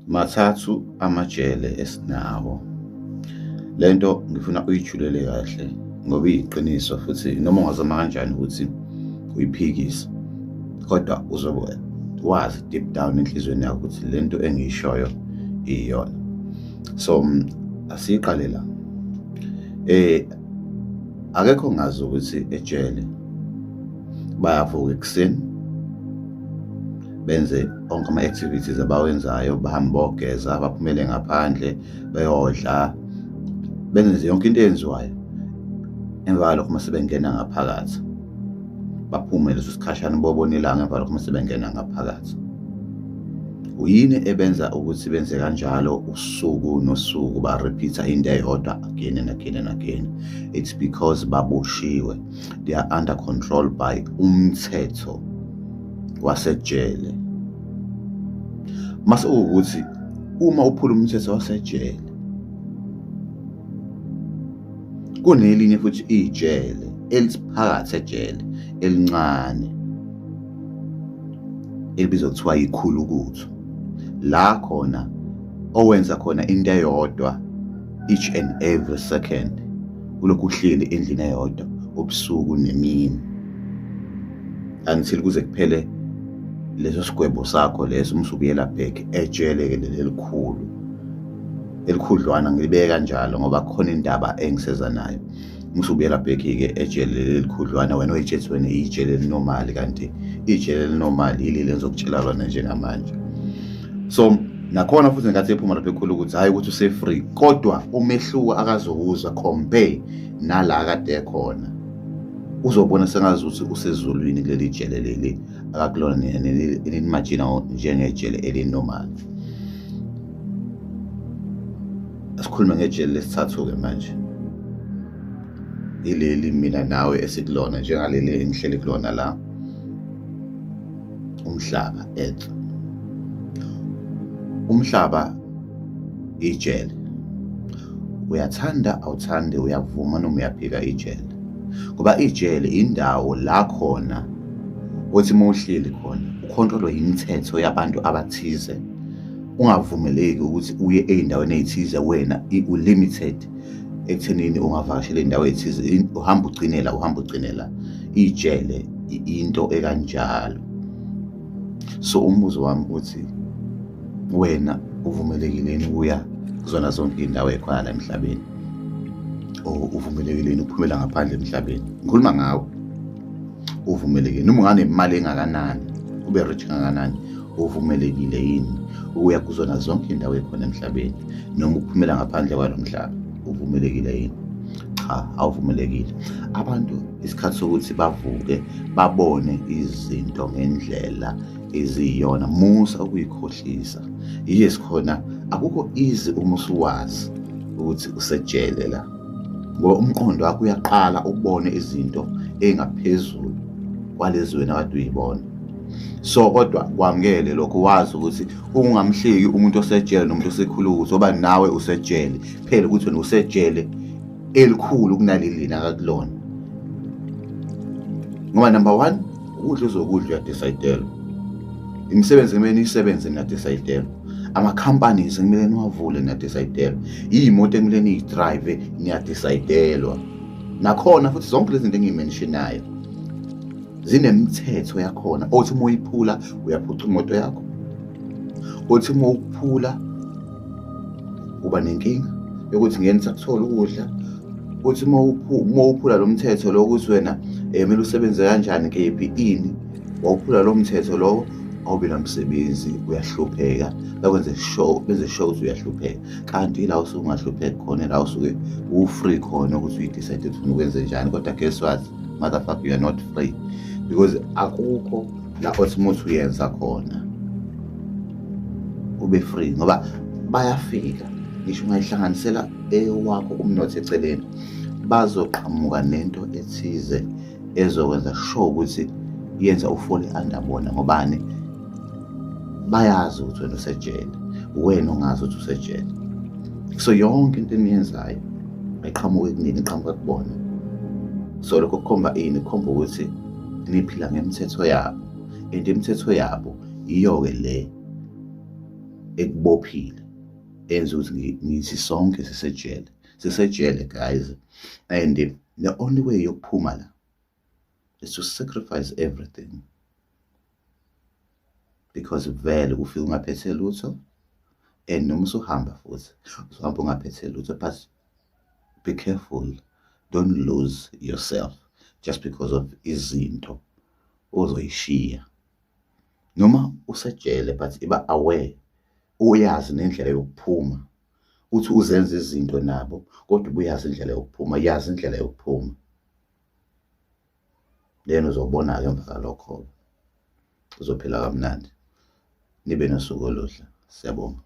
Mathathu amajele esinawo. Le nto ngifuna uyijulele kahle ngoba iyiqiniso futhi noma ungazama kanjani ukuthi uyiphikise kodwa uzobe wazi deep down enhliziyweni yakho ukuthi le nto engiyishoyo iyona. So asiyiqale la. Akekho ongazi ukuthi ejele bayavuka ekuseni benze onke ama-activities abawenzayo, bahambe bogeza, baphumele ngaphandle beyodla, benze yonke into eyenziwayo. Emva kwalokho uma sebengena ngaphakathi baphume leso sikhashana bobona ilanga, emva kwalokho uma sebengena ngaphakathi. Yini ebenza ukuthi benze kanjalo usuku nosuku ba-repeat-a into eyodwa again and again and again? It's because baboshiwe. They are under control by umthetho wasejele. Mase ukuthi uma uphula umthetho wasejele, kunelinye futhi ijele eliphakathi ejele elincane elibizwa kuthiwa yikhulukuthu, la khona owenza khona into eyodwa each and every second, ulokhu uhleli endlini eyodwa ubusuku nemini until kuze kuphele leso sigwebo sakho leso, uma usubuyela back ejele-ke leli elikhulu elikhudlwana, ngilibeke kanjalo ngoba kukhona indaba engiseza nayo. Uma usubuyela back-ke ejele leli elikhudlwana, wena oyitshethi wena ijele eli-normal, kanti ijele eli-normal yileli engizokutshela lona njengamanje. So nakhona futhi ngenkathi ephuma lapha ekhulu ukuthi hhayi ukuthi use-free, kodwa umehluko akazowuzwa compare nala akade ekhona. Uzobona sengazuthi usezulwini kuleli jele leli akakulona enimagina njengejele eli-normal. Asikhulume ngejele lesithathu-ke manje, ileli mina nawe esikulona njengaleli engihleli kulona la, umhlaba, earth. Umhlaba ijele, uyathanda awuthandi, uyavuma noma uyaphika, ijele. Ngoba ijele indawo la khona othi uma uhleli khona ukhontrolwe imithetho yabantu abathize, ungavumeleki ukuthi uye ey'ndaweni ey'thize, wena u-limited ekuthenini ungavakashela iy'ndawo ey'thize, uhamba ugcinela, uhamba ugcinela. Ijele into ekanjalo. So umbuzo wami uthi, wena uvumelekile yini ukuya kuzona zonke iy'ndawo ey'khona la emhlabeni, or uvumelekile yini ukuphumela ngaphandle emhlabeni? Ngikhuluma ngawe, uvumelekile noma unganemali engakanani, ube rich kangakanani, uvumelekile yini ukuya kuzona zonke iy'ndawo ey'khona emhlabeni noma ukuphumela ngaphandle kwalo mhlaba? Uvumelekile yini? Cha, awuvumelekile. Abantu isikhathi sokuthi bavuke babone izinto ngendlela eziyiyona. Musa ukuyikhohlisa. Yes, khona akukho easy uma usuwazi ukuthi usejele la, ngoba umqondo wakho uyaqala ubone izinto ey'ngaphezulu kwalezi wena kade uyibona. So kodwa kwamukele lokho, wazi ukuthi ungamhleki umuntu osejele nomuntu osekhulukuthi, ngoba nawe usejele phela, ukuthi wena usejele elikhulu kunaleli lina akakulona. Ngoba number one, ukudla uzokudla uyadecidelwa, imisebenzi kumele niyisebenze niyadecidelwa, ama-companies kumele niwavule niyadecidelwa, iy'moto ekumele niyi-drive niyadecidelwa. Nakhona futhi zonke lezi zinto engiyimentionayo zinemithetho yakhona, othi uma uyiphula uyaphuca imoto yakho, othi uma ukuphula uba nenkinga yokuthi ngeke nisakuthola ukudla, uthi uma uphula lo mthetho lo ukuthi wena kumele usebenze kanjani kephi ini, wawuphula lo mthetho lowo awubi namsebenzi, uyahlupheka, bakwenze sure, benze sure ukuthi uyahlupheka. Kanti ila usuke ungahlupheki khona, ila usuke u-free khona ukuthi uyi-decide ukuthi ufuna ukwenze njani. Kodwa guess what, motherfucker, you are not free, because akukho la othi uma uthi uyenza khona ube free, ngoba bayafika, ngisho ungayihlanganisela ewakho umnotho eceleni, bazoqhamuka nento ethize ezokwenza sure ukuthi yenza u-fall under bona. Ngobani? Bayazi ukuthi wena usejele, wena ungazi ukuthi usejele. So yonke into eniyenzayo ayiqhamuki kunini, iqhamuka kubona. So lokho kukhomba ini? Kukhomba ukuthi niphila ngemithetho yabo, and imithetho yabo iyo-ke le. ekubophile enza ukuthi ngithi sonke sisejele. Sisejele guys, and the only way yokuphuma la is to sacrifice everything, because vele ufike ungaphethe lutho, and noma usuhamba futhi usuhamba ungaphethe lutho. But be careful, don't lose yourself just because of izinto ozoyishiya noma usejele, but iba aware, uyazi nendlela yokuphuma. Uthi uzenza izinto nabo, kodwa ubuyazi indlela yokuphuma. Yazi indlela yokuphuma, then uzobona-ke emva kalokho-ke uzophila kamnandi. Nibe nosuku oluhle, siyabonga.